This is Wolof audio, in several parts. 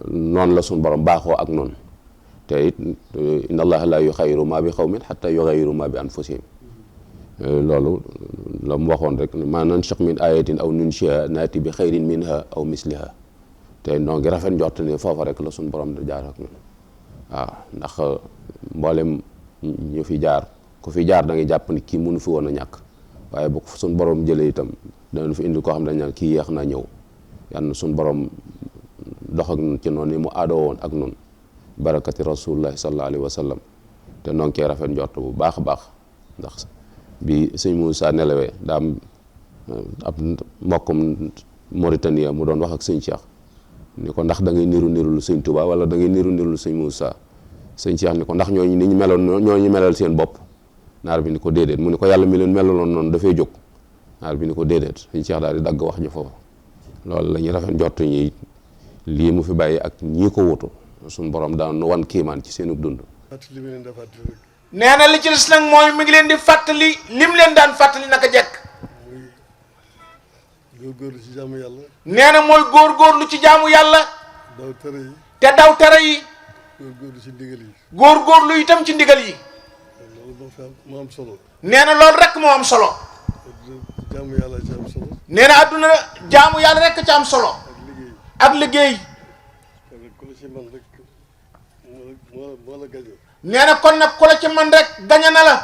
noonu la suñu borom baaxoo ak noonu te it inna allaha la yuxayyiru ma bi xawmin xatta yuxayyiru ma bi anfusihim loolu la mu waxoon rek ma nansakh min ayatin aw nunshiha naati bi xayrin minha aw misliha te noo ngi rafet njort ne foofa rek la suñu borom da jaar ak ñun waaw ndax mboolem ñu fi jaar ku fi jaar da ngay jàpp ni kii mënu fi woon a ñàkk waaye bu suñu borom jëlee itam danañ fi indi koo xam ne dañ naan kii yéex naa ñëw yàlla na suñu borom dox ak ñun ci noonu ni mu aadoo woon ak ñun barakati rasulullahi sallallahu alayhi wa sallam te noo ngi cee rafet njort bu baax a baax ndax bi sëñ Moussa nelawee daa am ab mbokkum Mauritanie mu doon wax ak sëñ Cheikh ni ko ndax da ngay niru lu sëñ Touba wala da ngay niru lu sëñ Moussa sëñ Cheikh ni ko ndax ñooñu ni ñu meloon ñooñu melal seen bopp naar bi ni ko déedéet mu ni ko yàlla mi leen melaloon noonu dafay jóg naar bi ni ko déedéet sëñ Cheikh daal di dagg wax ji foofu loolu la ñuy rafet njort ñi lii mu fi bàyyi ak ñii ko wutu suñu borom daan wan kiimaan ci seenug dund. nee na li ci des nag mooy mi ngi leen di fàttali lim leen daan fàttali naka jekk. góorgóorlu ci jaamu yàlla. nee na mooy góorgóorlu ci jaamu yàlla. daw tere yi. te daw tere yi. góorgóorlu ci ndigal yi. góorgóorlu itam ci ndigal yi. loolu moo am solo. nee na loolu rek moo am solo. jaamu yàlla ci am solo. nee na adduna jaamu yàlla rek ci am solo. ak liggéey. ku la ci man rek moo la gañe. nee na kon nag ku la ci man rek gañe na la.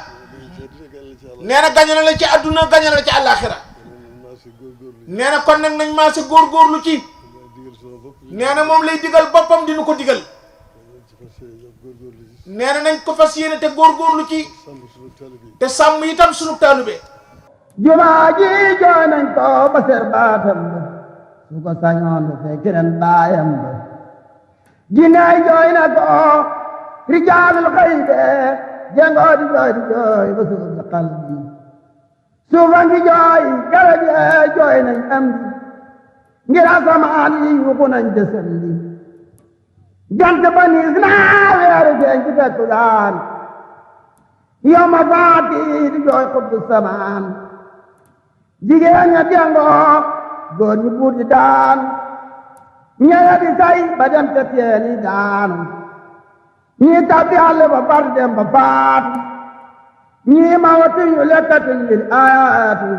nee na gañe na la ci adduna gañe na la ci àllaaxira. nee na kon nag nañ maa si góorgóorlu ci. nee na moom lay digal boppam dinu ko digal. nee na nañ ko fas yéene te góorgóorlu ci. te sàmm itam sunu taalube. jumaa ji jooy nañ ko ba ser baatam ba su ko sañoon du fekk ren baayam ba jinnaay jooy na ko rijaalul xaybe jengoo di jooy ba suuf si xal bi suufa ngi jooy garab yee jooy nañ am di ngir asamaan yi wuxu nañ desal li jant ba niis naa weeru feeñ ci takkusaan yow ma faati di jooy xutbu samaan jigéen ña dengoo góor ñu buur di daan ñeya di say ba dem ca teeni daan ñii tabbi àll ba bar dem ba faat ñii ma watu yu lekkatuñ lil ayaatu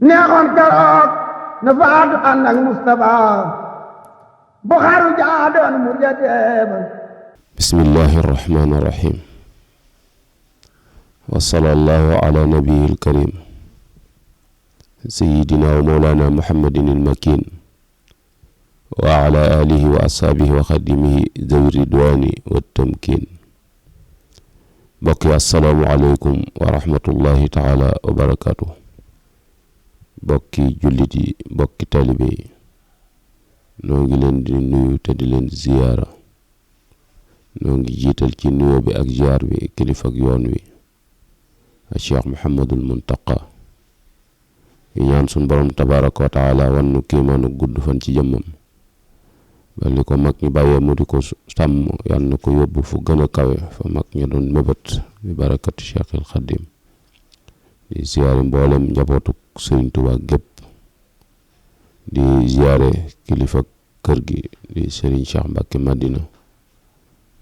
neexoon keroog na faatu ànd ak Mustafa bu xaru jaadoon mu jadeeba bismillahi arrahmani irrahim wa sallallahu ala nabiyil karim sayyidina wa mawlana muhammadin al-makin wa ala alihi wa ashaabihi wa xadimihi zawi ridwani wa tamkin mbokk yi assalaamu aleykum wa rahmatullahi taala wa barakatuh bokki jullit yi bokki talibe yi noo ngi leen di nuyu te di leen ziyaara noo ngi jiital ci nuyoo bi ak ziyaar bi kilifa ak yoon wi a cheikh Muhammadul Muntaqa yi ñaan sun borom tabaraka wa taala wan nu kiimaanu gudd fan ci jëmmam ba li ko mag ñi bàyyee mu di ko sàmm yal na ko yóbbu fu gën a kawe fa mag ñi doon mébét bi barakati cheikhil xadim di ziyaare mboolem njabootu Sëriñ Tuubaa gépp di ziyaare kilifa kër gi di Sëriñ Cheikh Mbàkke Madina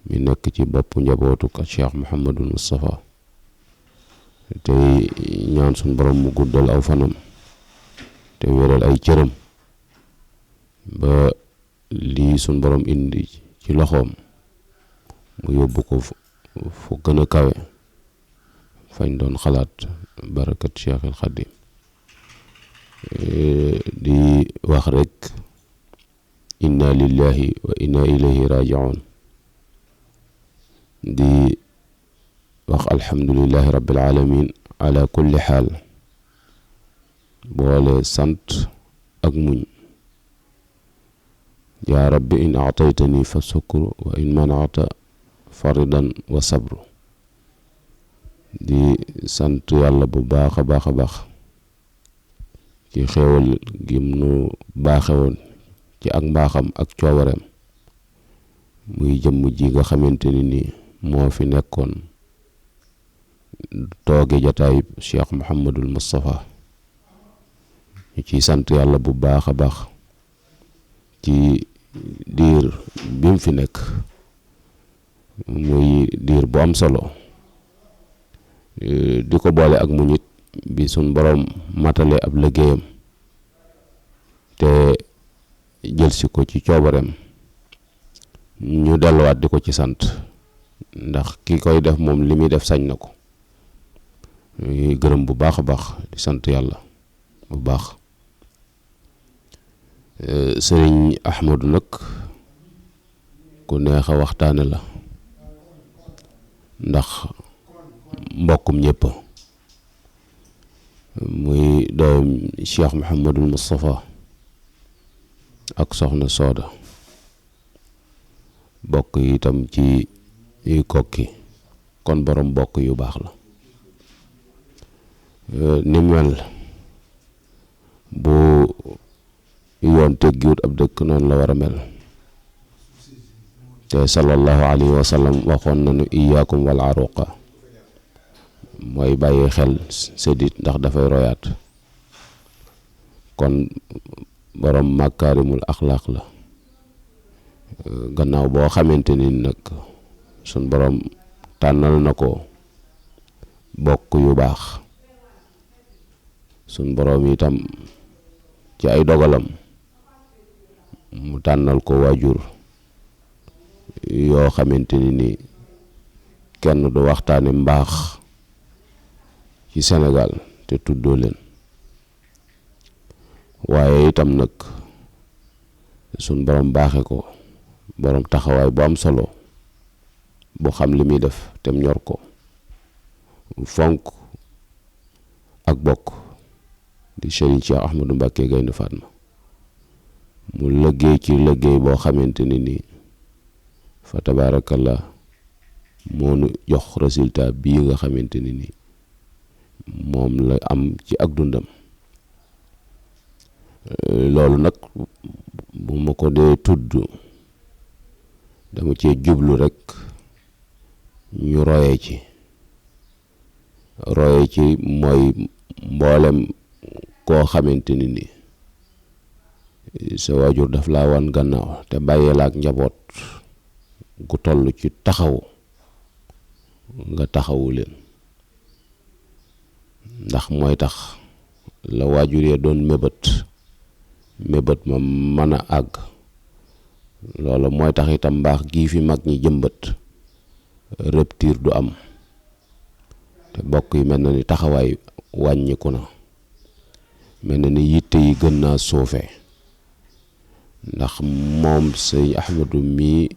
mi nekk ci bopp njabootu ak cheikh Muhammadul Mustafa tey ñaan suñ borom mu guddal aw fanam te wéral ay cëram ba lii suñ borom indi ci loxoom mu yóbbu ko fu gën a kawe fañ doon xalaat barakat cheikhil xadim di wax rek inna lillahi wa inna ilayhi raji'un di wax alhamdulillahi rabbil alamin ala kulli xaal boole sant ak muñ yaa rabbi in aataytani fa sukru wa in manata faridan wa sabru di sant yàlla bu baax a baax a baax ci xéewal gim nu baaxewoon ci ak mbaaxam ak coobareem muy jëmm ji nga xamante ni nii moo fi nekkoon tooge jataayub cheikh Muhammadul Mustafa ñu ciy sant yàlla bu baax a baax ci bi mu fi nekk muy diir bu am solo di ko boole ak mu nit bi suñ boroom matale ab liggéeyam te jël si ko ci coobareem ñu delluwaat di ko ci sant ndax ki koy def moom li muy def sañ na ko ñuy gërëm bu baax a baax di sant yàlla bu baax. Sëriñ Ahmadu nag ku neex a waxtaane la ndax mbokkum ñëpp muy doom Cheikh Mouhamadul Moustapha ak soxna Sooda bokk itam ci kokki kon borom bokk yu baax la ni mel bu yoon teggiwut ab dëkk noonu la war a mel te sallallahu alayhi wa sallam waxoon nañu iyaakum wal aruqa mooy bàyyi xel séddit ndax dafay royaat kon borom makaarimul axlaaq la gannaaw boo xamante ni nag sun borom tànnal na ko bokk yu baax sun borom itam ci ay dogalam mu tànnal ko waajur yoo xamante ni kenn du waxtaane mbaax ci Sénégal te tuddoo leen waaye itam nag sun borom baaxe ko borom taxawaay bu am solo bu xam li muy def tem ñor ko fonk ak bokk di Sëriñ Cheikh Ahmadou Mbacké Gaïndé Fatma mu liggéey ci liggéey boo xamante ni fa tabaarakallah moo nu jox résultat bii nga xamante ni moom la am ci ak dundam loolu nag bu ma ko dee tudd dama cee jublu rek ñu roye ci mooy mboolem koo xamante ni sa waajur daf laa wan gannaaw te bàyyee la ak njaboot gu toll ci taxaw nga taxawu leen ndax mooy tax la waajur yee doon mébét ma mën a àgg loola mooy tax itam mbaax gii fi mag ñi jëmbat rupture du am te bokk yi mel na ni taxawaay wàññiku na mel na ni yitte yi gën naa suufe ndax moom sëñ Ahmadu mii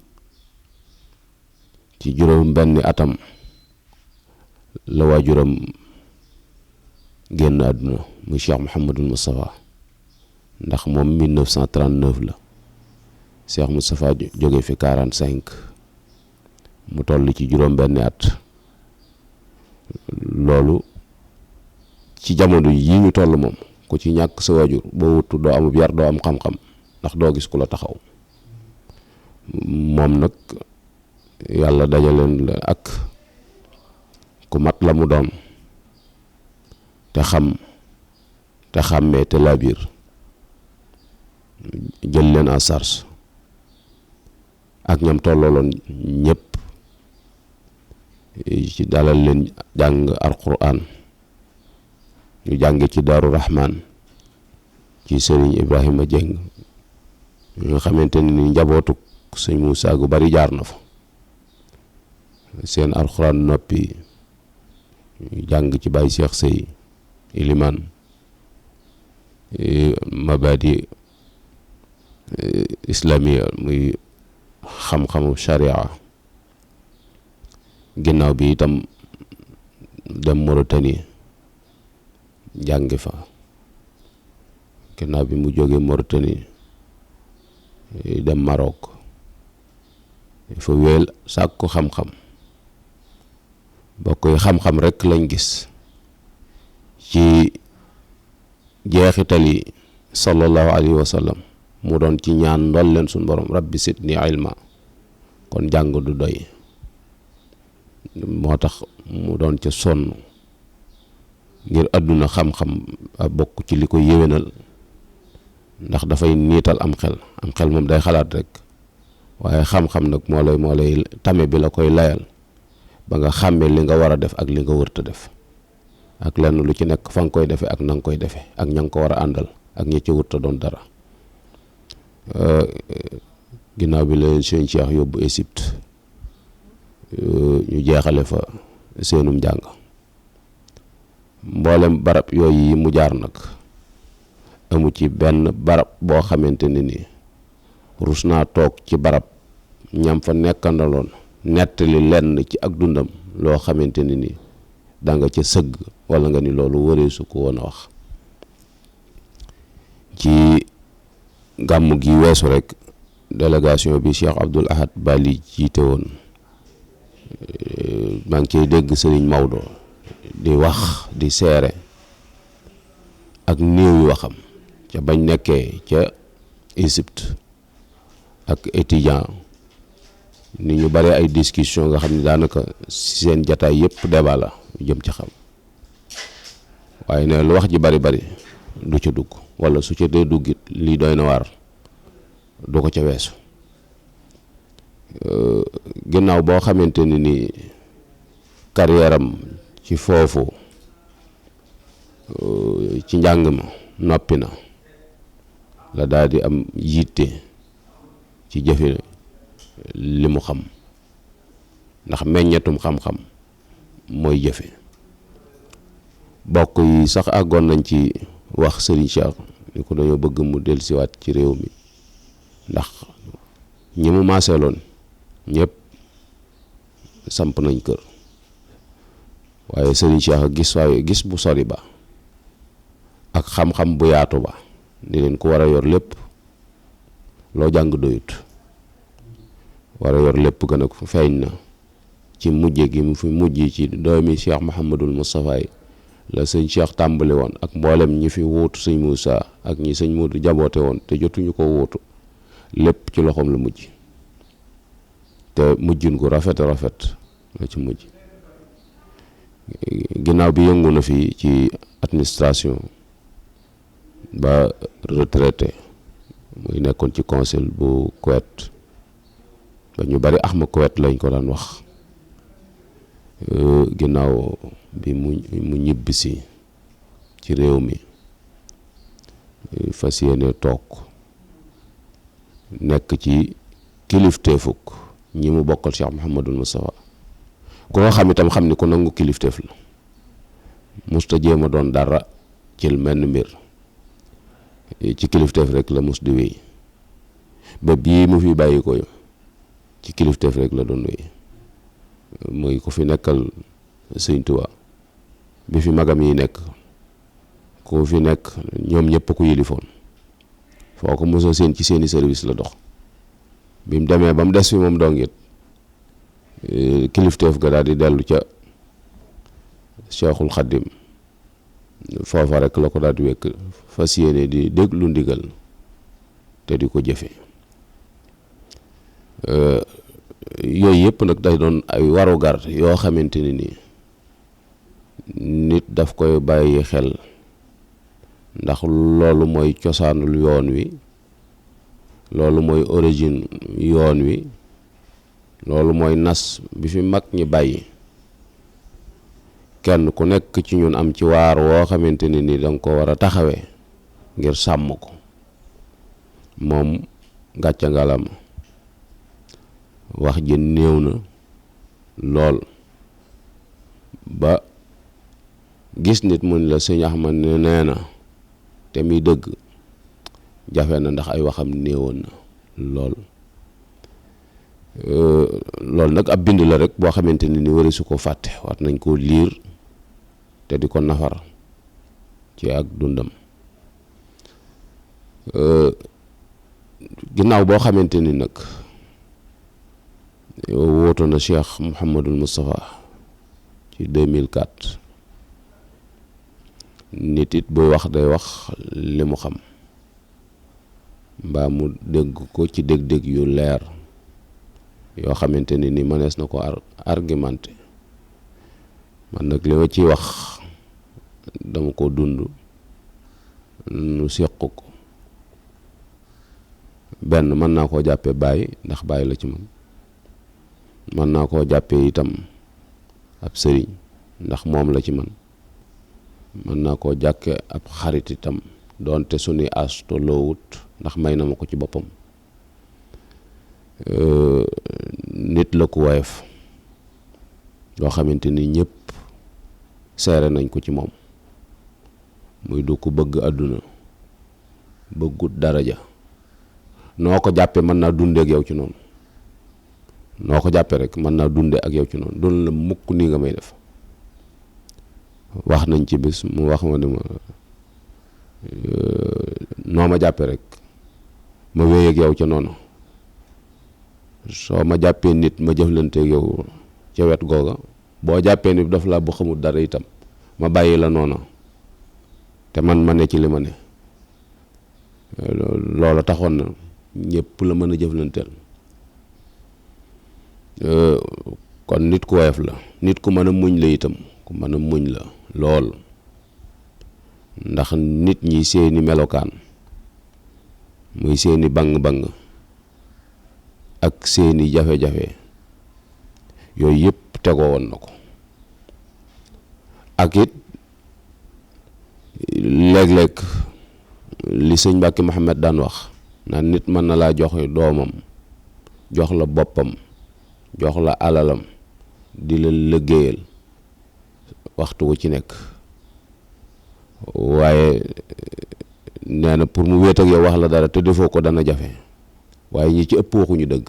ci juróom benni atam la waajuram génn àdduna muy Cheikh Mouhamadul Moustapha ndax moom 1939 la Cheikh Moustapha jóge fi 45 mu toll ci juróom benni at loolu ci jamono yi ñu toll moom ku ci ñàkk sa waajur boo wutu doo amub yar doo am xam-xam ndax doo gis ku la taxaw moom nag yàlla dajaleen la ak ku mat la mu doon te xam te xàmmee te laabiir jël leen en charge ak ñam tollooloon ñëpp ci dalal leen jàng alquran ñu jàng ci Daaru Rahman ci Sëriñ Ibrahima Dieng nga xamante ni njabootuk sëñ Moussa gu bari jaar na fa seen alxuraan noppi jàng ci Baye Cheikh Sey Iliman mabadi islamiya muy xam-xamu sharia ginnaaw bi itam dem Mauritanie jàngi fa ginnaaw bi mu jógee Mauritanie dem Maroc fa wéel sàkku xam-xam bokk yi xam-xam rek lañ gis ci jeexitali sallallahu alayhi wa sallam mu doon ci ñaan ndol leen suñ borom rabbi sidni ilma kon jàng du doy moo tax mu doon ca sonn ngir àdduna xam-xam a bokk ci li ko yéwénal ndax dafay niital am xel moom day xalaat rek waaye xam-xam nag moo lay tame bi la koy layal ba nga xàmmee li nga war a def ak li nga wërta def ak lenn lu ci nekk fa nga koy defee ak na nga koy defee ak ña nga ko war a àndal ak ña ci wërta doon dara. ginnaaw bi la sëñ Cheikh yóbbu Égypte ñu jeexale fa seenum njàng mboolem barab yooyu yi mu jaar nag amu ci benn barab boo xamante ne ni rus naa toog ci barab ñam fa nekkandaloon nettali lenn ci ak dundam loo xamante ne ni da nga ca sëgg wala nga ni loolu wëreesu ko woon a wax. ci gàmm gi weesu rek délégation bi Cheikh Abdoul Ahad Bali jiite woon maa ngi cay dégg Serigne Maodo di wax di seere ak néew yu waxam ca bañ nekkee ca Égypte ak étudiant ni ñu bare ay discussion nga xam ne daanaka seen jataay yëpp débat la jëm ci xam waaye ne lu wax ji bari du ca dugg wala su ca dee duggit lii doy na waar du ko ca weesu. ginnaaw boo xamante ni carrière am ci foofu ci njàng ma noppi na la daal di am yitte ci jëfe li mu xam ndax meññetum xam-xam mooy jëfe. bokk yi sax àggoon nañ ci wax Serigne Cheikh ni ko dañoo bëgg mu dellusiwaat ci réew mi ndax ñi mu maaseeloon ñëpp samp nañ kër waaye Serigne Cheikh gis bu sori ba ak xam-xam bu yaatu ba ni leen ku war a yor lépp loo jàng doyut war a yor lépp gën a feeñ na ci mujje gi mu fi mujj ci doomi Cheikh Mouhamadul Moustapha yi la sëñ Cheikh tàmbali woon ak mboolem ñi fi wuutu sëñ Moussa ak ñi sëñ Modou jaboote woon te jotuñu ko wuutu lépp ci loxoom la mujj te mujjin gu rafet la ci mujj. ginnaaw bi yëngu na fi ci administration ba retraité muy nekkoon ci conseil bu Kuwait ba ñu bari Ahma Kuwait lañ ko daan wax. ginnaaw bi mu ñibbisi ci réew mi fas yéene toog nekk ci kilifteefuk ñi mu bokkal Cheikh Mouhamadul Moustapha ku ko xam itam xam ni ku nangu kilifteef la musta jéem a doon dara ci menn mbir ci kilifteef rek la mus di wéy ba bii mu fi bàyyi ko ci kilifteef rek la doon wéy mooy ku fi nekkal Sëñ Tuubaa bi fi magam yi nekk ku fi nekk ñoom ñëpp ko yilifoon foo ko mosoo seen ci seeni service la dox bi mu demee ba mu des fi moom dongit kilifteef ga daal di dellu ca Cheikhul Khadim foofa rek la ko daal di wekk fas yéene di déglu ndigal te di ko jëfe yooyu yëpp nag day doon ay warugar yoo xamante ni nii nit daf koy bàyyi xel ndax loolu mooy cosaanul yoon wi loolu mooy origine yoon wi loolu mooy nas bi fi mag ñi bàyyi kenn ku nekk ci ñun am ci waar woo xamante ni nii danga ko war a taxawee ngir sàmm ko moom gàcca ngalama wax ji néew na lool ba gis nit mu ni la sëñ Ahmad ne nee na te muy dëgg jafe na ndax ay waxam néewoon na lool loolu nag ab bind la rek boo xamante ni wari su ko fàtte war nañ koo liir te di ko nafar ci ak dundam ginnaaw boo xamante ni nag wooto na Cheikh Mouhamadul Moustapha ci 2004 nit it buy wax day wax li mu xam mbaa mu dégg ko ci dégg-dégg yu leer yoo xamante ni mënees na ko argumenté man nag li ma ciy wax dama ko dund nu seq ko benn mën naa koo jàppee baay ndax baay la ci man, mën naa koo jàppee itam ab sëriñ ndax moom la ci man, mën naa koo jàkke ab xarit itam doonte suñuy as tolloowut ndax may na ma ko ci boppam. nit la ku woyof loo xamante ni ñëpp seere nañ ko ci moom, muy du ku bëgg àdduna, bëggut daraja. noo ko jàppe mën naa dunde ak yow ci noonu, noo ko jàppe rek mën naa dunde ak yow ci noonu, doon la mukk nii nga may def. wax nañ ci bis mu wax ma ne ma noo ma jàppe rek ma wéy ak yow ca noonu, soo ma jàppee nit ma jëflante ak yow ca wet googa, boo jàppee ni daf la bu xamul dara itam ma bàyyi la noonu te man ma ne ci li ma ne. loola taxoon na ñëpp la mën a jëflanteel. kon nit ku woyof la, nit ku mën a muñ la itam, ku mën a muñ la lool, ndax nit ñi seeni melokaan muy seeni bang-bang ak seeni jafe-jafe yooyu yëpp tegoo woon na ko. ak it léeg-léeg li sëñ Mbàkke Muhammad daan wax naan nit mën na laa jox doomam, jox la boppam, jox la alalam, di la liggéeyal waxtu wu ci nekk, waaye nee na pour mu wéet ak yow wax la dara te defoo ko dana jafe, waaye ñi ci ëpp waxuñu dëgg.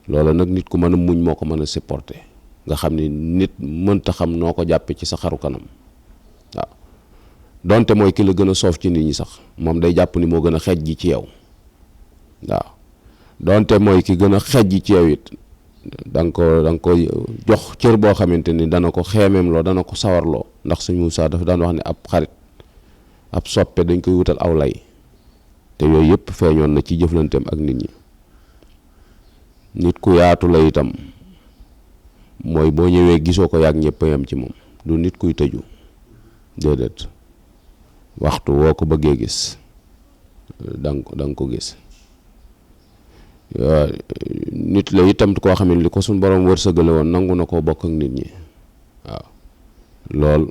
loolu nag nit ku mën a muñ moo ko mën a supporter, nga xam ni nit mënta xam noo ko jàppe ci sa xaru kanam. waaw donte mooy ki la gën a soof ci nit ñi sax, moom day jàpp ni moo gën a xeej ji ci yow. waaw donte mooy ki gën a xeej ji ci yow it da nga ko jox cër boo xamante ni dana ko xeemeem loo, dana ko sawarloo. ndax sëñ Moussa dafa daan wax ne ab xarit, ab soppe dañ koy wutal aw lay, te yooyu yëpp feeñoon na ci jëflanteem ak nit ñi. nit ku yaatu la itam, mooy boo ñëwee gisoo ko yàgg ñëpp yam ci moom, du nit kuy tëju, déedéet. waxtu woo ko bëggee gis danga ko gis. nit la itam koo xam ne li ko suñ borom wërsëgale woon nangu na koo bokk ak nit ñi. waaw lool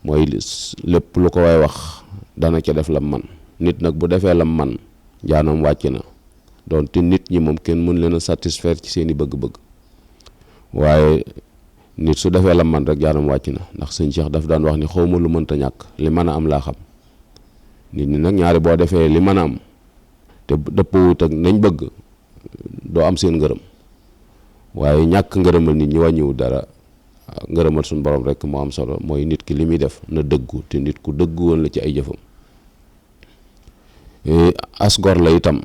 mooy lépp lu ko way wax dana ca def lam man. nit nag bu defee lam man jaanam wàcc na, doonte nit ñi moom kenn mën leen a satisfaire ci seeni bëgg-bëgg, waaye nit su defee lam man rek jaanam wàcc na. ndax sëñ Cheikh daf daan wax ni xawma lu mënta ñàkk, li mën a am laa xam. nit ñi nag ñaari boo defee li mën a am te dëppwut ak nañ bëgg, doo am seen ngërëm, waaye ñàkk ngërëmal nit ñi wàññiwu dara. ngërëmal suñu borom rek moo am solo. mooy nit ki li muy def na dëggu, te nit ku dëggu woon la ci ay jëfam. as gor la itam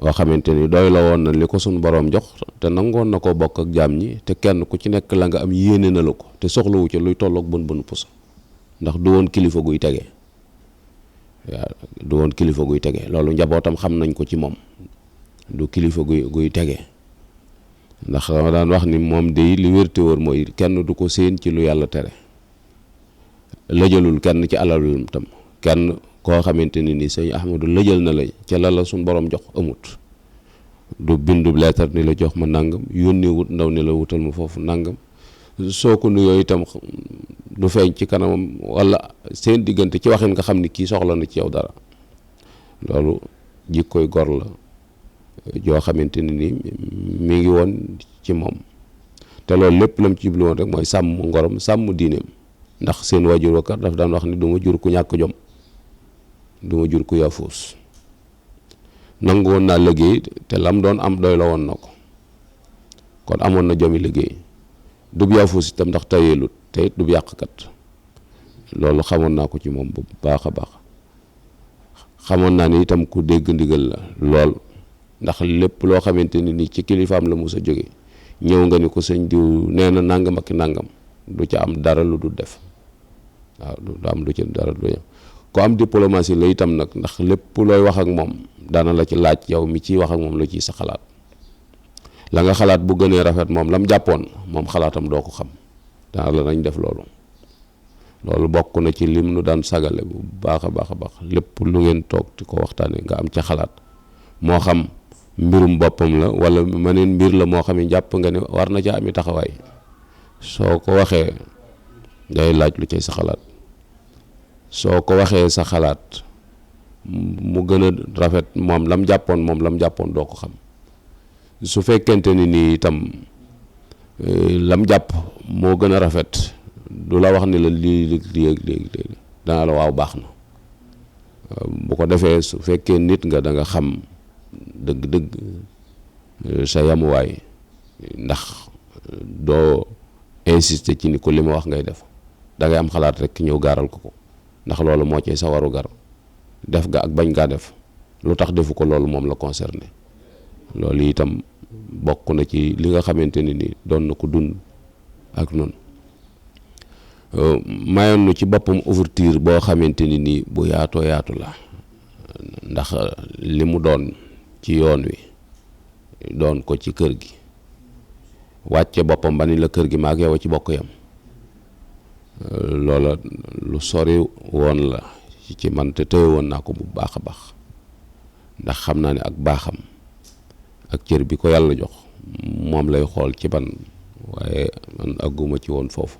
boo xamante ni doy la woon na li ko suñu borom jox, te nangoon na koo bokk ak jaam ñi, te kenn ku ci nekk la nga am yéene na la ko, te soxlawu ci luy tolloog bën bën pusa. ndax du woon kilifa guy tege. waaw du woon kilifa guy tege, loolu njabootam xam nañ ko ci moom. du kilifa guy tege, ndax dama daan wax ni moom de li wérte wóor mooy kenn du ko séen ci lu yàlla tere. lëjalul kenn ci alalul tam, kenn koo xamante ni sëñ Ahmadu lëjal na la ca la suñ borom jox amut. du bindu leetar ni la jox ma nangam, yónnee wut ndaw ni la wutal ma foofu nangam. soo ko nuyoo itam du feeñ ci kanamam, wala seen diggante ci waxin nga xam ni kii soxla na ci yow dara. loolu jikkoy gor la joo xamante ni mi ngi woon ci moom, te loolu lépp lam ci jublu woon rek mooy sàmm ngorom, sàmm diineem. ndax seen waajur wakkat daf daan wax ni du ma jur ku ñàkk jom, du ma jur ku yaafuus. nangu woon naa liggéey, te lam doon am doy la woon na ko, kon amoon na jomi liggéey. dub yaafuus itam ndax tayeelut, te it dub yàqkat. loolu xamoon naa ko ci moom bu baax a baax. xamoon naa ni itam ku dégg ndigal la lool, ndax lépp loo xamante ni ci kilifaam la mos a jóge ñëw nga ni ko sëñ diw nee na nangam ak nangam, du ca am dara lu dul def. waaw du am du ca dara du ko am diplomatie la itam nag, ndax lépp looy wax ak moom daana la ci laaj yow mi ciy wax ak moom la ciy sa xalaat. la nga xalaat bu gënee rafet moom lam jàppoon moom xalaatam doo ko xam, daana la nañ def loolu. loolu bokk na ci lim nu daan sagale bu baax a baax a baax. lépp lu ngeen toog di ko waxtaane nga am ca xalaat moo xam mbirum boppam la wala meneen mbir la moo xam ne jàpp nga ne war na ca ami taxawaay soo ko waxee day laaj lu cay sa xalaat soo ko waxee sa xalaat mu gën a rafet moom lam jàppoon doo ko xam su fekkente ni nii itam lam jàpp moo gën a rafet du la wax ni la lii léegi dana la waaw baax na bu ko defee su fekkee nit nga da nga xam dëgg-dëgg sa yamuwaay ndax doo insister ci ni ko li ma wax ngay def da ngay am xalaat rek ñëw gaaral ko ndax loolu moo ci sa waru gar def ga ak bañ gaa def lu tax defu ko loolu moom la concerné loolu itam bokk na ci li nga xamante ne ni doon na ko dund ak noonu mayoon nu ci boppam ouverture boo xamante ni nii bu yaatoo yaatu la ndax li mu doon ci yoon wi doon ko ci kër gi wàcce boppam ba ni la kër gi maag yow ci bokk yam loola lu sori woon la ci man te tëye woon naa ko bu baax a baax ndax xam naa ne ak baaxam ak cër bi ko yàlla jox moom lay xool ci ban waaye man àgguma ci woon foofu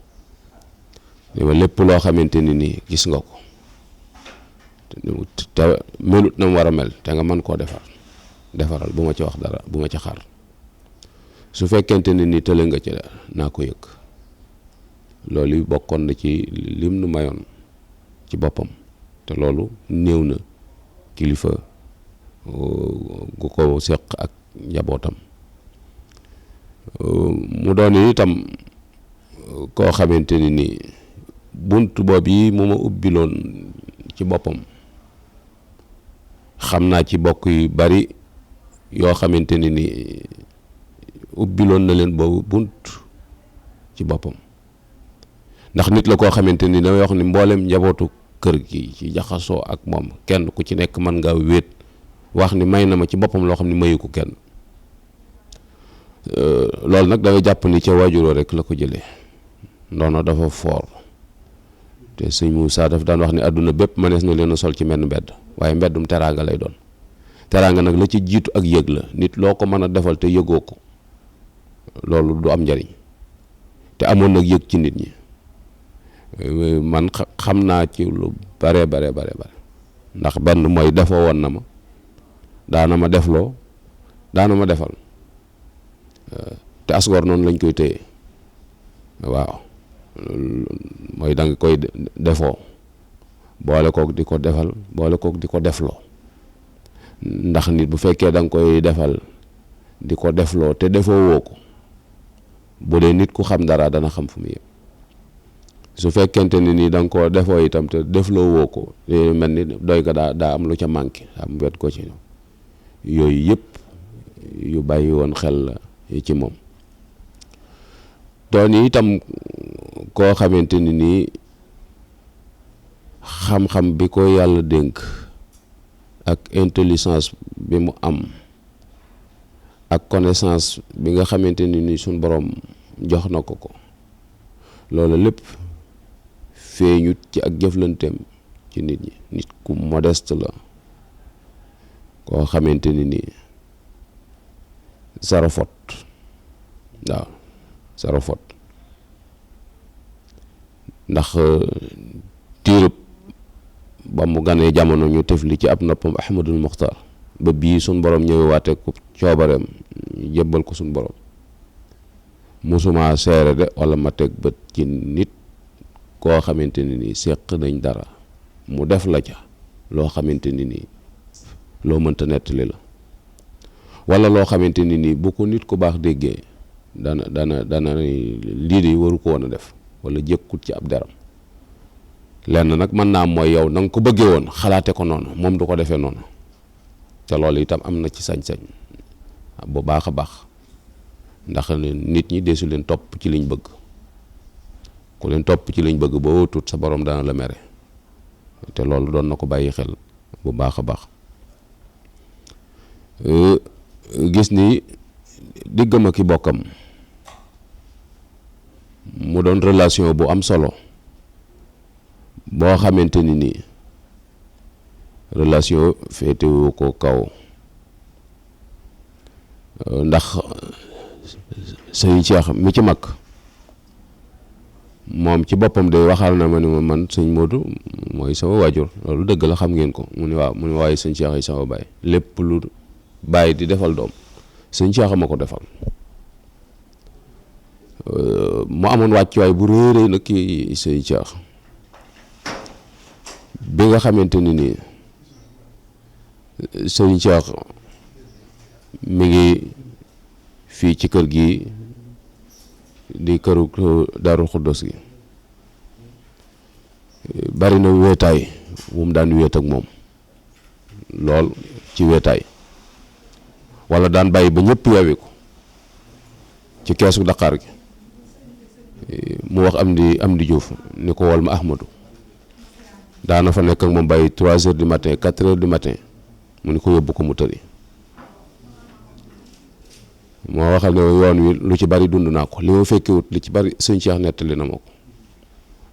li ma lépp loo xamante ni nii gis nga ko te melut na mu war a mel te nga mën koo defaral bu ma ci wax dara bu ma ci xaar su fekkente ne ni tële nga ci naa ko yëg loolu yi bokkoon na ci lim nu mayoon ci boppam te loolu néew na kilifa gu ko seq ak njabootam mu doon itam koo xamante ni nii bunt boobu yi mu ma ubbiloon ci boppam xam naa ci bokk yu bari yoo xamante ni ni ubbiloon na leen boobu bunt ci boppam ndax nit la koo xamante ni damay wax ni mboolem njabootu kër gi ci jaxasoo ak moom kenn ku ci nekk mën ngaa wéet wax ni may na ma ci boppam loo xam ne mayu ko kenn loolu nag dangay jàpp ni ca waajuroo rek la ko jëlee ndono dafa foor te sëñ Moussa daf daan wax ni àdduna bépp mënees na leen a sol ci menn mbedd waaye mbeddum teraanga lay doon teraanga nag la ci jiitu ak yëg la nit loo ko mën a defal te yëgoo ko loolu du am njariñ te amoon nag yëg ci nit ñi man xam naa ci lu bare ndax benn mooy defoo woon na ma daana ma defloo daana ma defal te asgoor noonu lañ koy téye waaw mooy da nga koy defoo boole kook di ko defal boole kook di ko defloo ndax nit bu fekkee da nga koy defal di ko defloo te defoo woo ko bu dee nit ku xam dara dana xam fu mu yem su fekkente ni nii da nga koo defoo itam te defloo woo ko mel ni doy ga daa am lu ca manqué am wet ko ci yooyu yëpp yu bàyyi woon xel la ci moom doon itam koo xamante ni nii xam-xam bi ko yàlla dénk ak intelligence bi mu am ak connaissance bi nga xamante ni nii suñ borom jox na ko loolu lépp feeñut ci ak jëflanteem ci nit ñi nit ku modeste la koo xamante ni nii zéro faute waaw zéro faute ndax tiirub ba mu ganee jamono ñu tefli ci ab noppam Ahmadul Muxtaar ba bii suñ borom ñëwee waate ko coobareem jébbal ko suñ borom musuma seere de wala ma teg bët ci nit koo xamante ni nii seq nañ dara mu def la ca loo xamante ni nii loo mënta nettali la wala loo xamante ni nii bu ko nit ku baax déggee dana lii de waru ko woon a def wala jëkkut ci ab deram lenn nag mën naa mooy yow na nga ko bëggee woon xalaate ko noonu moom du ko defee noonu te loolu itam am na ci sañ-sañ bu baax a baax ndax nit ñi deesu leen topp ci liñ bëgg ku leen topp ci liñ bëgg boo tut sa borom dana la mere te loolu doon na ko bàyyi xel bu baax a baax gis ni diggam ak i bokkam mu doon relation bu am solo boo xamante ni nii relation féetewu ko kaw ndax sëñ Cheikh mi ci mag moom ci boppam day waxal na ma ni ma man sëñ Modou mooy sama waajur loolu dëgg la xam ngeen ko mu ni waaw mu ni waaye sëñ Cheikh ay sama baay lépp lu baay di defal doom sëñ Cheikh ma ko defal mu amoon wàccuwaay bu réeré nag ki sëñ Cheikh bi nga xamante ni nii sëñ Cheikh mi ngi fii ci kër gi di këru Daaru Xuddos gi bari na weetaay wu mu daan weet ak moom lool ci weetaay wala daan bàyyi ba ñëpp yeewi ko ci keesu Dakar gi mu wax am di Juuf ni ko wol ma Ahmadou daana fa nekk ak moom bàyyi 3 heures du matin 4 heures du matin mu ni ko yóbbu ko mu tëri moo waxal ne yoon wi lu ci bari dund naa ko li ma fekkewut li ci bari sëñ Cheikh nettali na ma ko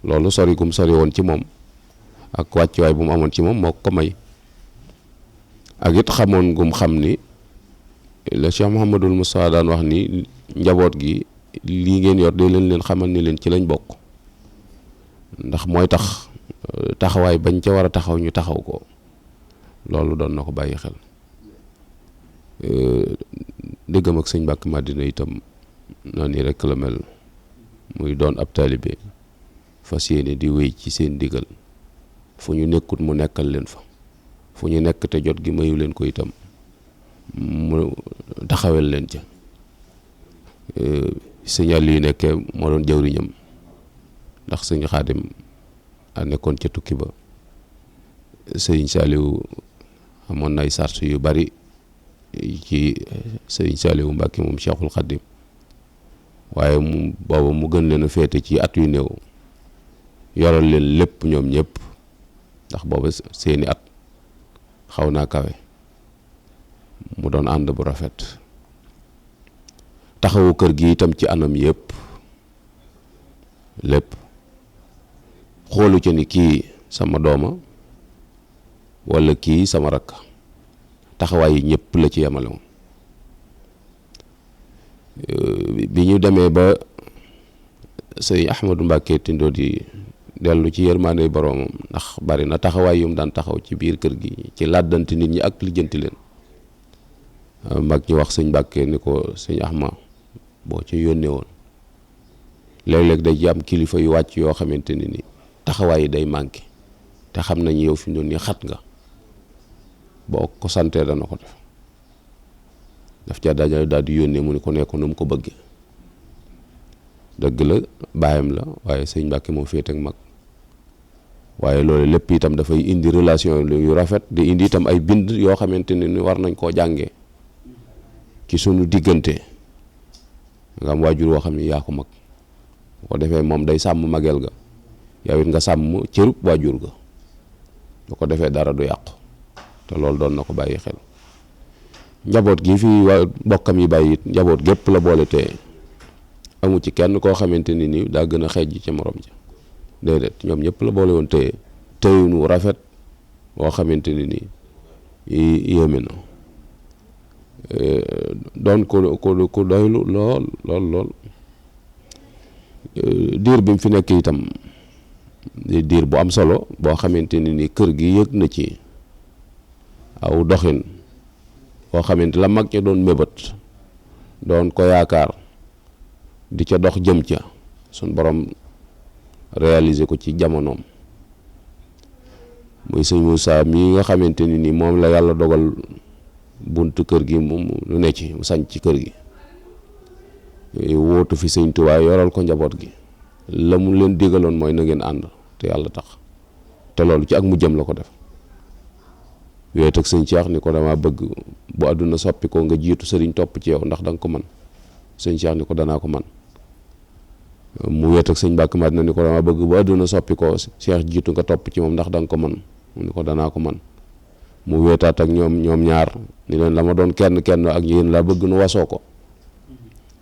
loolu sori gum sori woon ci moom ak wàccuwaay bu mu amoon ci moom moo ko may ak it xamoon gum xam ni la Cheikh Mouhamadul Moustapha daan wax ni njaboot gi lii ngeen yor de leen xamal ni leen ci lañ bokk ndax mooy tax taxawaay bañ ca war a taxaw ñu taxaw ko loolu doon na ko bàyyi xel déggam ak sëñ Mbàkke Madina itam noonu rek la mel muy doon ab taalibe fas yéene di wéy ci seen digal fu ñu nekkut mu nekkal leen fa fu ñu nekk te jot gi mayu leen ko itam mu taxawel leen ca signal yi nekkee moo doon jawriñam ndax sëñ Xaadim a nekkoon ca tukki ba sëñ Saaliwu amoon na ay sart yu bari ci sëñ Saaliwu Mbàkke moom Cheikhul Xaadim waaye mu booba mu gën leen a féete ci at yu néew yoral leen lépp ñoom ñëpp ndax booba seeni at xaw naa kawe mu doon ànd bu rafet taxawu kër gi itam ci anam yëpp lépp xoolu ca ni kii sama dooma walla kii sama rakk taxawaay yi ñëpp la ci yemale moom bi ñu demee ba sëñ Ahmadou Mbàkke Tindo di dellu ci yërmaande boroomam ndax bari na taxawaay yu mu daan taxaw ci biir kër gi ci làddanti nit ñi ak lijjanti leen mag ñi wax sëñ Mbàkke ni ko sëñ Ahma boo ci yónnee woon léeg-léeg day ci am kilifa yu wàcc yoo xamante ni taxawaay yi day manqué te xam nañu yow fi mu doon nii xat nga boo ko santee dana ko def daf ca daal di yónnee mu ni ko nekk nu mu ko bëggee dëgg la baayam la waaye sëñ Mbàkke moo féete ak mag waaye loolu lépp itam dafay indi relation yu rafet di indi itam ay bind yoo xamante ne ni war nañ koo jàngee ci sunu diggante nga am waajur woo xam ne yaa ko mag boo defee moom day sàmm mageel ga yow it nga sàmm cërub waajur ga bu ko defee dara du yàqu te loolu doon na ko bàyyi xel njaboot gi fi bokkam yi bàyyi it njaboot gépp la boole te amu ci kenn koo xamante ni nii daa gën a xeej ci morom ja déedéet ñoom ñëpp la boole woon téye téyunu rafet boo xamante ni nii yéeme na doon ko doylu lool diir bi mu fi nekk itam diir bu am solo boo xamante ni nii kër gi yëg na ci aw doxin boo xamante la mag ña doon mébét doon ko yaakaar di ca dox jëm ca suñ borom réaliser ko ci jamonoom muy sëñ Moussa mii nga xamante ni nii moom la yàlla dogal buntu kër gi moom lu ne ci mu sañ ci kër gi wóotu fi sëñ Tuubaa yoral ko njaboot gi la mu leen digaloon mooy na ngeen ànd te yàlla tax te loolu ci ak mu jëm la ko def yooyu teg sëñ Cheikh ni ko dama bëgg bu àdduna soppi ko nga jiitu sëriñ topp ci yow ndax da nga ko man sëñ Cheikh ni ko danaa ko man mu weet ak sëñ Mbàkke Madina ni ko dama bëgg bu àdduna soppi ko Cheikh jiitu nga topp ci moom ndax da nga ko man mu ni ko danaa ko man mu weetaat ak ñoom ñaar ni leen la ma doon kenn ak yéen laa bëgg nu wasoo ko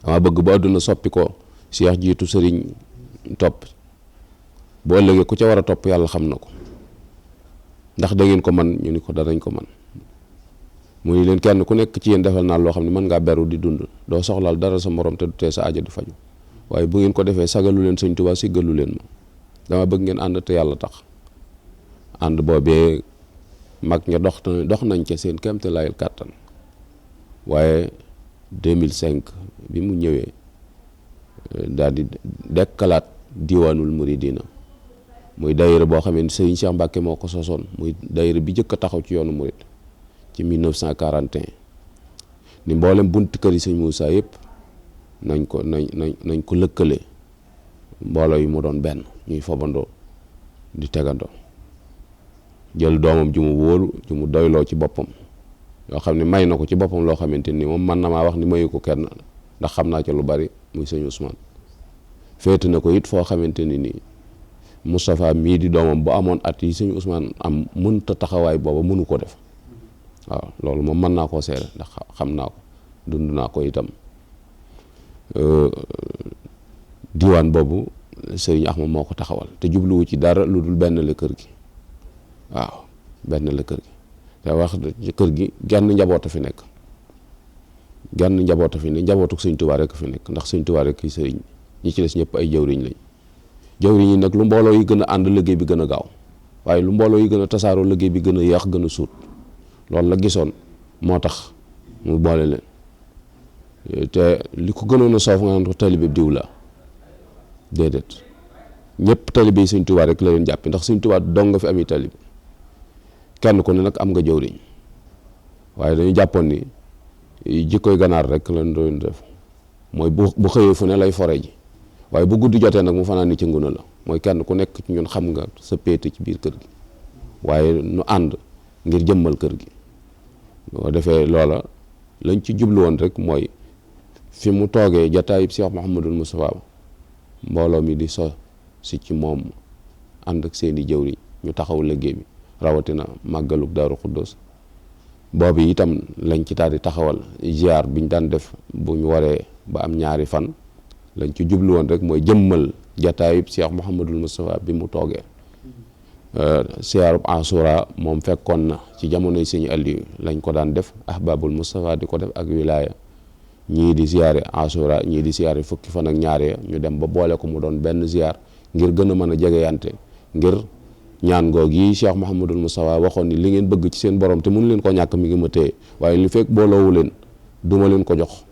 dama bëgg bu àdduna soppi ko Cheikh jiitu sëriñ topp bu ëllëgee ku ca war a topp yàlla xam na ko ndax da ngeen ko man ñu ni ko danañ ko man mu ni leen kenn ku nekk ci yéen defal naa loo xam ne mën ngaa beru di dund doo soxlaal dara sa morom te du tee sa aajo di faju waaye bu ngeen ko defee sagalu leen sëñ Tuubaa siggalu leen ma dama bëgg ngeen ànd te yàlla tax ànd boobee mag ña dox nañ ca seen kéemte layel kàttan waaye 2005 bi mu ñëwee daal di dekkalaat diwaanul muridina muy daayira boo xam ne sëriñ Cheikh Mbacke moo ko sosoon muy daayira bi jëkk a taxaw ci yoonu murid ci 1941 ni mboolem buntu kër yi sëñ Moussa yëpp nañ ko lëkkale mbooloo yi mu doon benn ñuy fobandoo di tegandoo jël doomam ju mu wóolu ju mu doyloo ci boppam yoo xam ne may na ko ci boppam loo xamante ni moom man na maa wax ni mayu ko kenn ndax xam naa ca lu bari muy sëñ Ousmane féete na ko it foo xamante ni nii Moustapha mii di doomam bu amoon at yi sëñ Ousmane am mënta taxawaay booba mënu ko def waaw loolu moom mën naa koo seere ndax xam naa ko dund naa ko itam diwaan boobu sëriñ Axma moo ko taxawal te jubluwu ci dara lu dul benn la kër gi waaw benn la kër gi te wax kër gi genn njaboot a fi nekk genn njaboot a fi nekk njabootu sëñ Tuubaa rek fi nekk ndax sëñ Tuubaa rek ki sëriñ ñi ci des ñëpp ay jawriñ lañ jawriñ yi nag lu mbooloo yi gën a ànd liggéey bi gën a gaaw waaye lu mbooloo yi gën a tasaaroo liggéey bi gën a yéex gën a suut loolu la gisoon moo tax mu boole leen te li ko gënoon a soof nga naan ko taalibe diw la déedéet ñëpp taalibe yi sëñ Tuubaa rek la leen jàppi ndax sëñ Tuubaa dong nga fi ami taalibe kenn ku ne nag am nga jawriñ waaye dañu jàppoon ni jikkoy ganaar rek lañ doon def mooy bu xëyee fu ne lay fore ji waaye bu guddi jotee nag mu fanaan ni ci nguna la mooy kenn ku nekk ci ñun xam nga sa péete ci biir kër gi waaye nu ànd ngir jëmmal kër gi boo defee loola lañ ci jublu woon rek mooy fi mu toogee jataayub Cheikh Mouhamadul Moustapha mbooloo mi di so si ci moom ànd ak seeni jëwriñ ñu taxaw liggéey bi rawatina màggalug Daaru Xuddoos boobu itam lañ ci daal di taxawal ziar biñ daan def bu ñu waree ba am ñaari fan lañ ci jublu woon rek mooy jëmmal jataayub Cheikh Mouhamadul Moustapha bi mu toogee siyaarub Asura moom fekkoon na ci jamonoy sëñ Aliou lañ ko daan def ahbabul Moustapha di ko def ak wilaya ñii di siyaare Asura ñii di siyaare fukki fan ak ñaare ñu dem ba boole ko mu doon benn ziar ngir gën a mën a jegeyante ngir ñaan goog yi Cheikh Mouhamadul Moustapha waxoon ni li ngeen bëgg ci seen borom te mënu leen ko ñàkk mi ngi ma téye waaye li fekk booloowu leen duma leen ko jox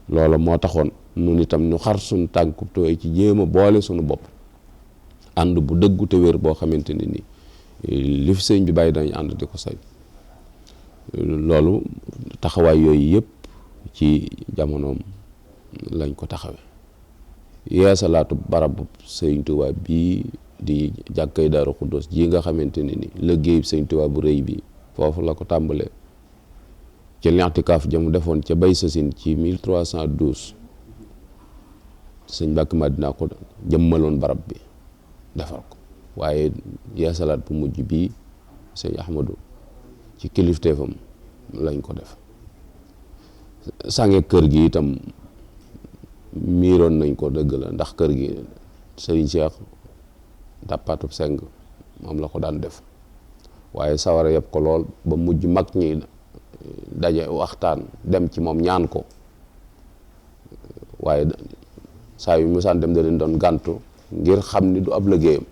loola moo taxoon nun itam ñu xar suñu tànku tooy ci jéem a boole suñu bopp ànd bu dëggu te wér boo xamante ne ni li fi sëñ bi bàyyi dañu ànd di ko say loolu taxawaay yooyu yëpp ci jamonoom lañ ko taxawe yeesalaatu barab sëñ Tuubaa bii di jàkkay Daaru Xuddoos ji nga xamante ne ni liggéey sëñ Tuubaa bu rëy bi foofu la ko tàmbalee ci l'intikaaf ja mu defoon ca bay sasin ci 1312 sëñ Mbàkke Madina ko jëmmaloon barab bi defar ko waaye yeesalaat bu mujj bii sëñ Ahmadu ci kilifteefam lañ ko def sànge kër gi itam miiroon nañ ko dëgg la ndax kër gi sëriñ Cheikh dàppaatub seng moom la ko daan def waaye sawara yëpp ko lool ba mujj mag ñi daje waxtaan dem ci moom ñaan ko waaye saa yu musaan dem da leen doon gàntu ngir xam ni du ab liggéeyam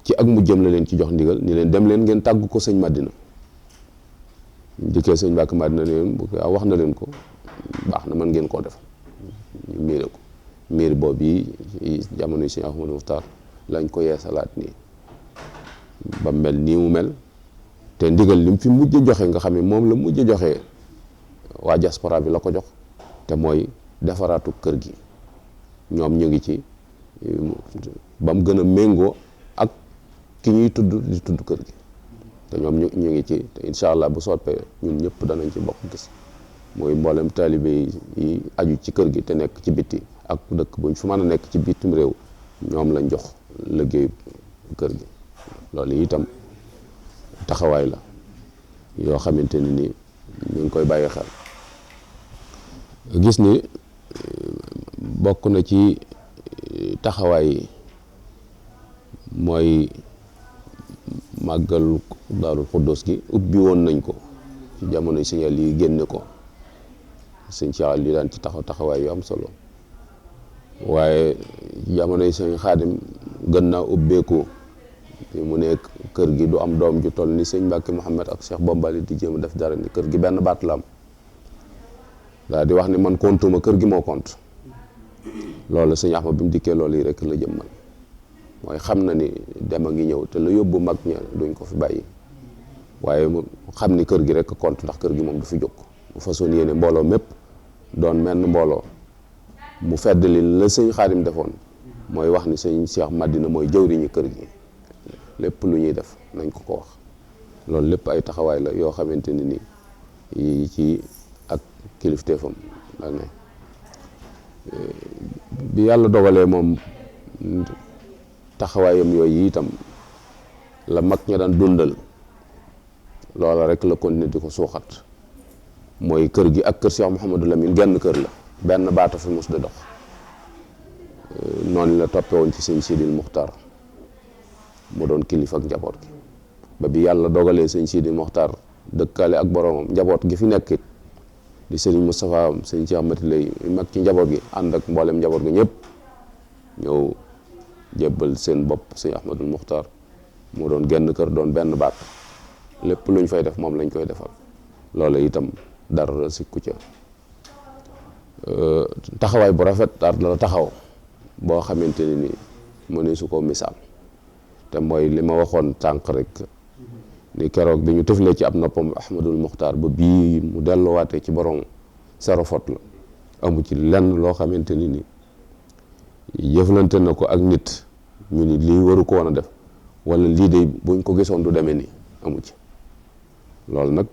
ci ak mujjam la leen ci jox ndigal ni leen dem leen ngeen tàggu ko sëñ Madina dikkee sëñ Mbàkke Madina leen bu wax na leen ko baax na mën ngeen koo def ñu miire ko miir boobu yi jamono yi sëñ Ahmadou Muxtaar lañ ko yeesalaat nii ba mel nii mu mel te ndigal li mu fi mujj joxe nga xam ne moom la mujj joxe waa diaspora bi la ko jox te mooy defaraatu kër gi ñoom ñu ngi ci ba mu gën a méngoo ak ki ñuy tudd di tudd kër gi te ñoom ñu ngi ci te incha allah bu soppee ñun ñëpp danañ ci bokk gis mooy mboolem taalibe yi aju ci kër gi te nekk ci bitti ak dëkk buñ fu mën a nekk ci bitim réew ñoom lañ jox liggéey kër gi loolu itam taxawaay la yoo xamante ni nii ñu ngi koy bàyyi xel gis ni bokk na ci taxawaay yi mooy màggalu Daaru Xuddoos gi ubbi woon nañ ko ci jamono Sëñ Aliou génne ko Sëñ Cheikh Aliou daan ci taxawaay yu am solo waaye jamono Sëñ Xaadim gën naa ubbeeku mu ne kër gi du am doom ju toll ni Sëñ Mbàkke Mouhamed ak Cheikh Bombali di jéem a def dara ni kër gi benn baat la am daal di wax ni man kontuma kër gi moo kont loolu Sëñ Ahmad bi mu dikkee loolu yi rek la jëmmal mooy xam na ni dem a ngi ñëw te la yóbbu mag ña duñ ko fi bàyyi waaye mu xam ni kër gi rek compte ndax kër gi moom du fi jóg mu façon yéene mbooloo mépp doon menn mbooloo mu feddali la Sëñ Xaadim defoon mooy wax ni Sëñ Cheikh Madina mooy jëwriñu kër gi lépp lu ñuy def nañ ko wax loolu lépp ay taxawaay la yoo xamante ni yi ci ak kilifteefam la ne bi yàlla dogalee moom taxawaayam yooyu itam la mag ña daan dundal loola rek la continuer di ko suuxat mooy kër gi ak kër Cheikh Mouhamadou Lamine genn kër la benn baata fi mus da dox noonu la toppe woon ci Sëñ Sidil Muxtaar mu doon kilifa ak njaboot gi ba bi yàlla dogalee Sëñ Sidil Muxtaar dëkkaale ak boromam njaboot gi fi nekk di Sëriñ Moustapha Sëñ Cheikh Mati lay mag ci njaboot gi ànd ak mboolem njaboot gi ñëpp ñëw jébbal seen bopp Sëñ Ahmadul Muxtaar mu doon genn kër doon benn baat lépp luñ fay def moom lañ koy defal loola itam dara sikku ca taxawaay bu rafet daal la taxaw boo xamante ni mu ne su ko misaal te mooy li ma waxoon tànk rek ni keroog bi ñu tëflee ci ab noppam Ahmadul Muxtaar ba bii mu delluwaatee ci borom zéro faute la amu ci lenn loo xamante ni jëflante na ko ak nit ñu ni lii waru ko woon a def wala lii de buñ ko gisoon du demee nii amu ci loolu nag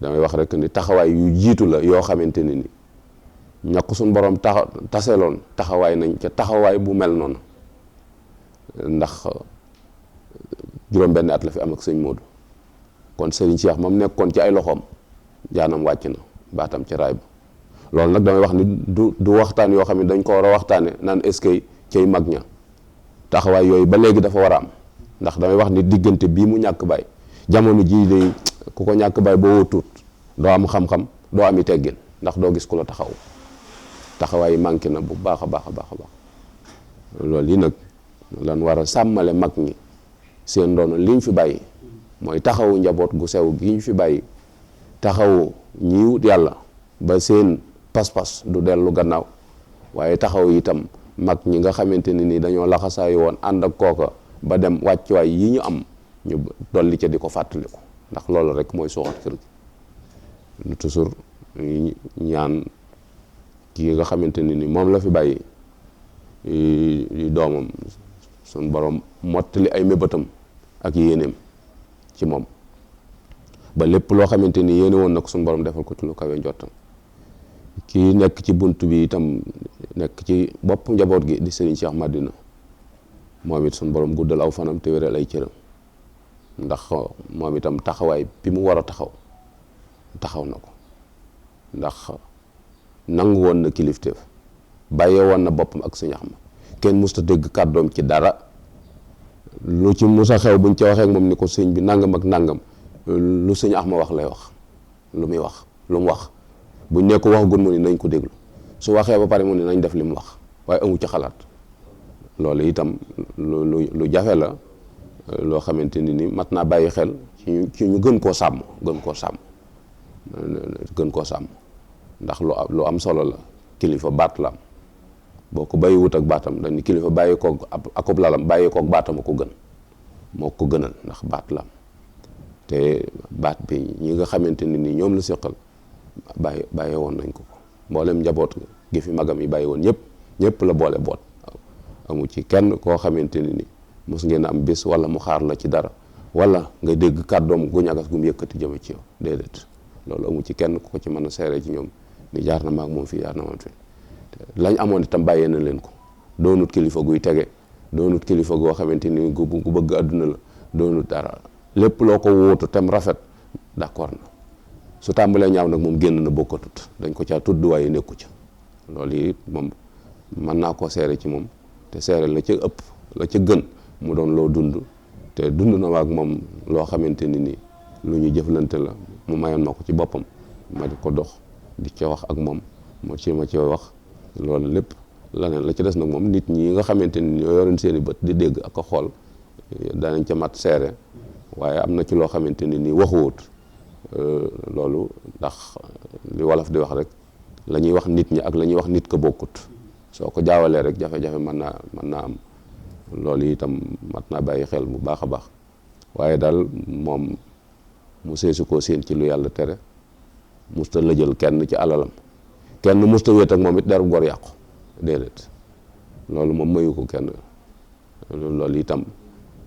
damay wax rek ni taxawaay yu jiitu la yoo xamante ni ñàkk suñ borom taseloon taxawaay nañ ca taxawaay bu mel noonu ndax juróom-benn at la fi am ak sëñ Modou kon Serigne Cheikh moom nekkoon ci ay loxoom jaanam wàcc na baatam ci raay ba loolu nag damay wax ni du waxtaan yoo xam ne dañ ko war a waxtaane naan est-ce que cay mag ña taxawaay yooyu ba léegi dafa war a am ndax damay wax ni diggante bii mu ñàkk baay jamono jii lay ku ko ñàkk baay boo wóotuut doo am xam-xam doo ami teggin ndax doo gis ku la taxawaay yi manqué na bu baax a baax a baax a baax loolu yi nag lan war a sàmmale mag ñi seen ndono liñ fi bàyyi mooy taxawu njaboot gu sew gi ñu fi bàyyi taxawu ñi wut yàlla ba seen pas-pas du dellu gannaaw waaye taxaw itam mag ñi nga xamante ni dañoo laxasaayu woon ànd ak kooka ba dem wàccuwaay yi ñu am ñu dolli ca di ko fàttaliku ndax loolu rek mooy suuxat kër gi toujours ñaan kii nga xamante ni moom la fi bàyyi doomam suñ borom mottali ay mébétam ak yéeneem ci moom ba lépp loo xamante ni yéene woon na ko suñ borom defal ko ci lu kawe njottam kii nekk ci bunt bi itam nekk ci bopp njaboot gi di Serigne Cheikh Madina moom it suñ borom guddal aw fanam te wéral ay cëram ndax moom itam taxawaay bi mu war a taxaw na ko ndax nangu woon na kilifteef bàyyee woon na boppam ak Sëñ Ahmad kenn musta dégg kàddoom ci dara lu ci musa xew buñ ca waxee ak moom ni ko sëñ bi nangam ak nangam lu Sëñ Ahmad wax lay wax lu muy wax lu mu wax buñ ne ko wax gun mu ni nañ ko déglu su waxee ba pare mu ni nañ def li mu wax waaye amu ci xalaat loolu itam lu jafe la loo xamante ni mat naa bàyyi xel ci ñu gën koo sàmm ndax lu am solo la kilifa baat la am boo ko bàyyi wut ak baatam dañ ni kilifa bàyyi koog akub lalam bàyyi koog baatam a ko gën moo ko gënal ndax baat la am te baat bi ñi nga xamante ni ñoom la seqal bàyyi woon nañ ko mboolem njaboot gi fi magam yi bàyyi woon ñëpp la boole boot amu ci kenn koo xamante ni mos ngeen am bés wala mu xaar la ci dara wala nga dégg kàddoom gu ñagas gu mu yëkkati jëme ci yow déedéet loolu amu ci kenn ku ko ci mën a seere ci ñoom ni jaar na maag moom fii jaar na moom fii lañ amoon itam bàyyee na leen ko doonut kilifa guy tege doonut kilifa goo xamante ni gu bëgg àdduna la doonut dara lépp loo ko wóotu tem rafet d'accord na su tàmbalee ñaaw nag moom génn na bokkatut dañ ko caa tudd waaye nekku ca loolu yi moom mën naa koo seere ci moom te seere la ca ëpp la ca gën mu doon loo dund te dund na waag moom loo xamante ni lu ñu jëflante la mu mayoon ma ko ci boppam ma di ko dox di ca wax ak moom ma ci wax loolu lépp laneen la ci des nag moom nit ñi nga xamante ni ñoo yoroon seen i bët di dégg ak a xool danañ ca mat seere waaye am na ci loo xamante ni nii waxuwut loolu ndax li wolof di wax rek la ñuy wax nit ñi ak la ñuy wax nit ko bokkut soo ko jaawalee rek jafe-jafe mën naa am loolu itam mat naa bàyyi xel bu baax a baax waaye daal moom mu seesu koo séen ci lu yàlla tere musta lëjal kenn ci alalam kenn musta wéet ak moom it deru gor yàqu déedéet loolu moom mayu ko kenn loolu itam